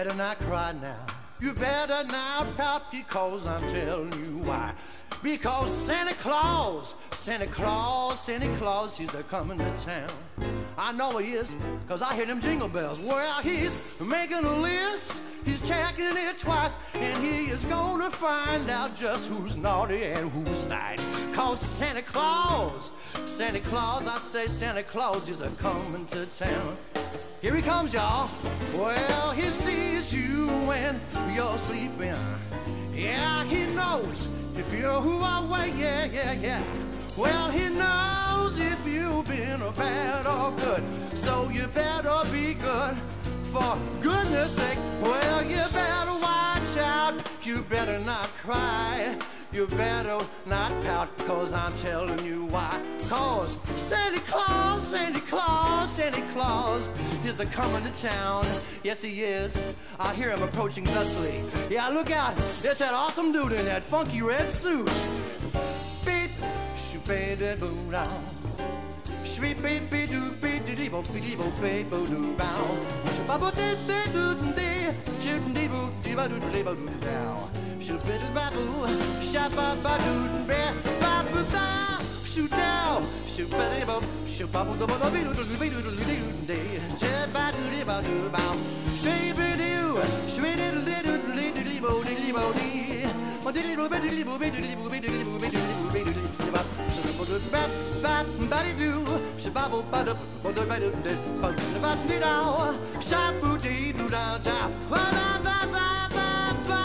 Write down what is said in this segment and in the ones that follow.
better not cry now. You better not pout because I'm telling you why. Because Santa Claus, Santa Claus, Santa Claus, he's a coming to town. I know he is, cause I hear them jingle bells. Well, he's making a list, he's checking it twice, and he is gonna find out just who's naughty and who's nice. Cause Santa Claus, Santa Claus, I say Santa Claus is a coming to town. Here he comes, y'all. Well, he sees you when you're sleeping. Yeah, he knows if you're who I wait. Yeah, yeah, yeah. Well, he knows if you've been a bad or good. So you better be good. For goodness sake, well, you better watch out. You better not cry. You better not pout, cause I'm telling you why. Cause Santa Claus, Santa Claus, Santa Claus is a coming to town. Yes, he is. I hear him approaching thusly. Yeah, look out. It's that awesome dude in that funky red suit. Beep, shoo ba boo down. Shoo beep beep doo beep doo dee bo dee bo beep bo doo bow. Shoo ba bo dee dee doo dee. Shoo dee boo dee ba doo dee ba doo dow. Shoo biddle ba boo. Sha ba ba doo ba ba boo ba. Shoo dow. Shoo ba dee bo. Shoo ba boo do bo do be doo doo be doo doo dee doo dee. Shoo ba doo dee ba doo bow. Shoo be doo. Shoo dee doo doo dee doo dee bo dee dee bo dee. Bo dee doo be dee boo be dee boo be dee boo be dee boo be dee dee ba. Shoo bo doo ba ba ba dee doo. Shoo ba bo ba doo bo doo ba doo dee bo doo ba dee dow. Sha boo dee doo da da. Ba da da da da ba.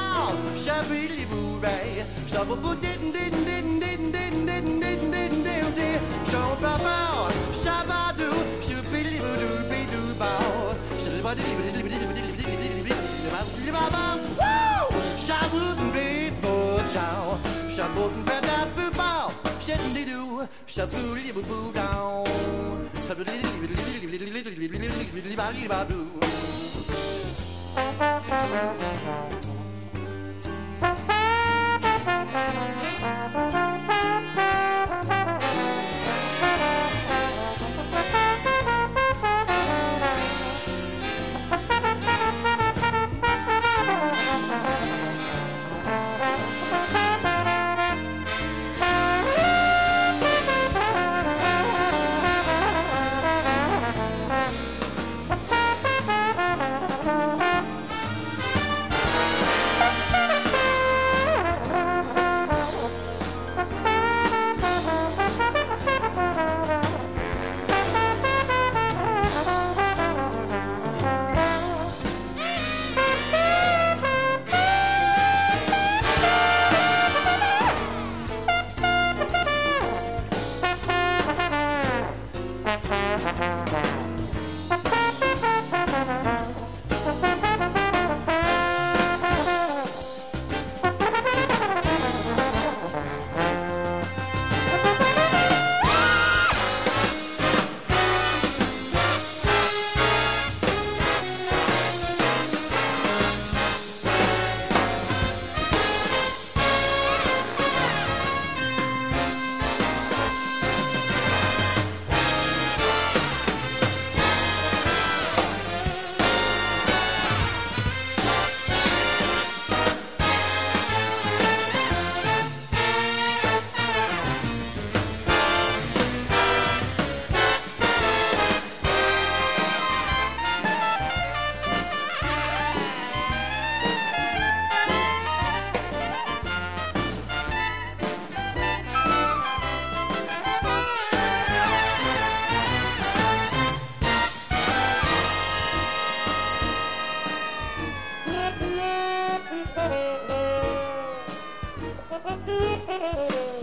Sha bee dee boo bay. Sha bo boo dee dee dee dee dee dee dee dee dee dee. Sha ba ba. Sha ba doo. Shoo bee dee boo doo bee doo bow. Sha ba dee dee dee dee dee dee dee dee dee ba dee ba ba. Woo! Sha boo bee boo chow. Sha boo ba da boo bow. Sha dee doo. Sha boo dee boo boo down. Sha boo dee dee dee dee dee dee dee dee dee ba dee ba doo. Thank you.